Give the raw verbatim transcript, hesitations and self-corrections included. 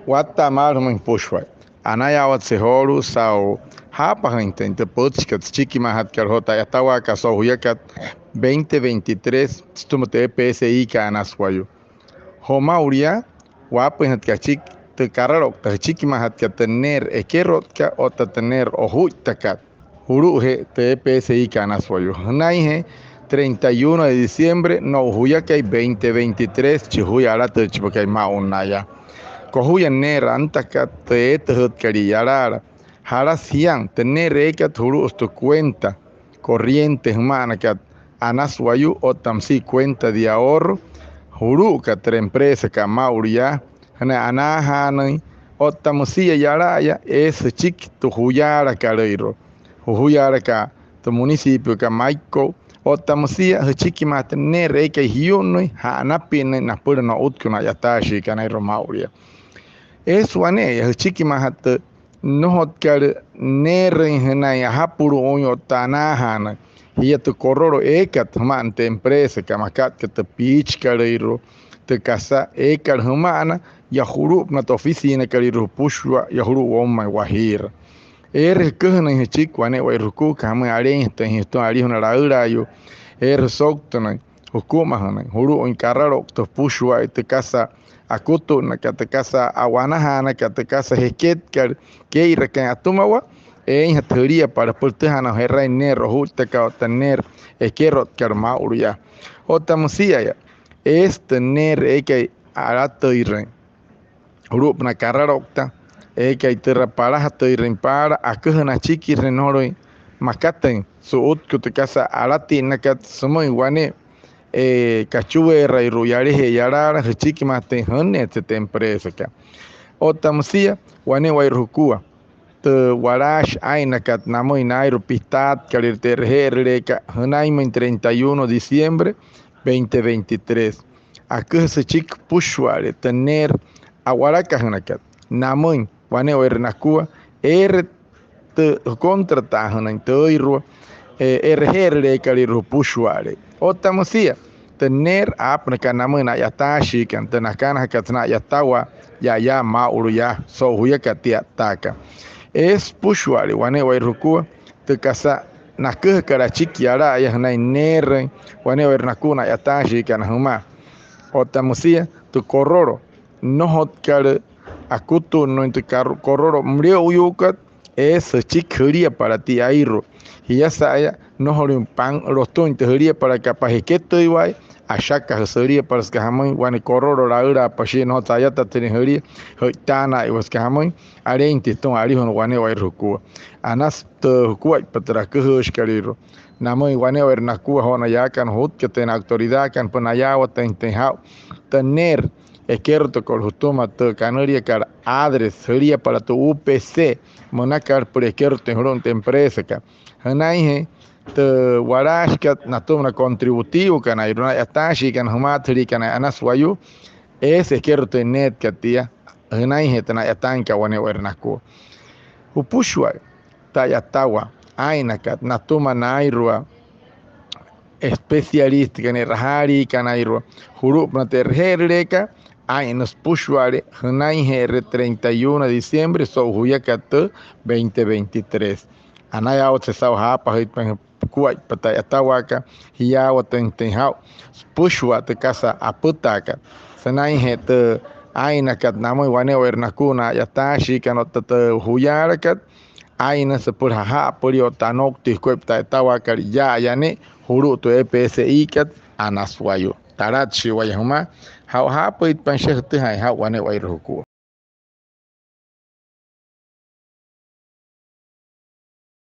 Watta'a maalü jümüin jüpüshua. Anayaawatsü joolu'u saa'u jaapajüinjatüin tü pütchikat süchikimaajatkat joo tü a'yatawaakat so'u juyakat veinte veintitrés sütüma tü E P S I-kat Anas Wayuu. Joo maa'ulu yaa, waapüinjatkat achiki tü karaloukta jüchikimaajatkat tü neerü ekerotkat otta tü neerü ojuittakat. Julu'ujee tü E P S I-kat Anas Wayuu. Jünainjee treinta y uno de diciembre no'u juyakai veinte veintitrés, chi juya alatüichipakai maa'ulu yaa. Kojuya neerü antakat tü eetüjütkalia yalaala. Jalasü jian, tü neerü eekat julu'usü tü cuenta corriente jüma'anakat Anas Wayuu otta müsia cuenta de ahorro julu'ukat tü empresakat maa'ulu yaa. Jünain anaajaanüin otta müsia yala'aya, eesü jüchiki tü juyaalakalüirua, jujuyaalaka tü municipiokat Maiko'u, otta müsia jüchikimaajatü neerü eekai jiyu'nnüin ja'anapinnüin napüla no'utku na a'yataashiikanairua maa'ulu yaa. Eesü wane'eya jüchikimaajatü nnojotkat neerüin jünain ajapulu'uin otta anaajaanüin. Jia tü korolo eekat jüma'ana tü empresakat, makat aka tü piichikalüirua, tü kasa eekat jüma'ana yaa julu'upünaa tü oficinakalüirua jüpüshua yaa julu'u woumain Wajiira. Eere jüküjünüin jüchiki wane'ewai jukua aka jamüin aleinjatüin jia sütüma alijuna laülaayuu. Eere jüsouktünüin, jükumajünüin julu'uin karaloukta jüpüshua'aya tü kasa akutunnakat, tü kasa a'wanajaanakat, tü kasa jeketkat kee'irakain atümawaa. Eeinjatü jüliapala süpüla jütüjaanaa je'rain neerü ojuittakat otta neerü ekerotkat maa'ulu yaa. Otta müsia'aya, eesü tü neerü eekai alatüirüin julu'upünaa karaloukta eekai türa palajatüirüin paala, aküjünaa achikirüin nnojolüin makatüin su'utku tü kasa alatinnakat sümüin wane, e, kachueerairua yalajee yalaala jüchikimaajatüin jünneetse tü empresakat. Otta müsia wane'ewai jukua tü walaashi aa'innakat namüin naa'irua pitaatkalüirua tü e'reje'erüleekat jünainmüin treinta y uno diciembre veinte veintitrés. Aküjüsü süchiki jüpüshua'ale tü neerü a'walakajünakat namüin wane'ewaire nakua, eere tü jükontrataajünüin tüirua, e, e'reje'erüleekalüirua jüpüshua'ale. Otta müsia tü neerü aapünakat namüin na a'yataashiikana, tü nakanajakat sünain a'yatawaa ya'aya maa'ulu yaa so'u juyakat tia a'ttaakat. Eesü jüpüshua'ale wane'ewaire jukua tü kasa naküjakat achiki yala'aya jünain neerüin wane'ewaire nakua na a'yataashiikana jümaa. Otta müsia tü korolo nnojotkat akutunnüin, tü kar-, korolo müle'uyuukat, eesü jüchiki jüliapala tiairua. Jia sa'aya nnojolüin pan-, lotüin tü jüliapalakat apa jeketüiwa'aya, ashakajüsü jüliapala süka jamüin wane korolo laülaapa shia, nnojotsü ayatatünüin jülia, jü'itaanaaiwa süka jamüin. Aleintüin sütüma alijuna wane'ewaire jukua. Anasü tü jukuaippa türa aküjüüshikalüirua namüin wane'ewaire nakua joo na yaakana jutkatüin na autoridadkana süpüla nayaawatüinjatüin jaa'u tü neerü ekerotokat jütüma tü kanüliakat ADRES, jüliapala tü U P C münakat, süpüla ekerotüin julu'u tü empresakat. Jünainjee tü walaashikat natüma na contributivokanairua, na a'yataashiikana jümaatüjüliikana Anas Wayuu, eesü ekerotüin neetkat tia. Jünainjee tü na'yataainkat wane'ewaire nakua. Jüpüshua tü a'yatawaa aa'innakat natüma naa'irua especialistakana, e'rajaaliikanairua julu'upünaa tü e'reje'erüleekat, aa'innüsü süpüshua'ale jünainje'ere treinta y uno de diciembre so'u juyakat tü veinte veintitrés. Anayaawatsü saa'u jaapajüitpain jukuaippa tü a'yatawaakat, jiyaawatüinjatüin jaa'u süpüshua tü kasa apütaakat sünainjee tü aa'innakat namüin wane'ewaire nakua na a'yataashiikana otta tü juyaalakat. Aa'innüsü süpüla ja'apülia otta anouktüin jukuaippa tü a'yatawaakat ya'aya ne'e julu'u tü E P S I-kat Anas Wayuu. Talatshii waya jümaa saa'u jaapüitpain shia jütüjaain jaa'u wane'ewaire jukua.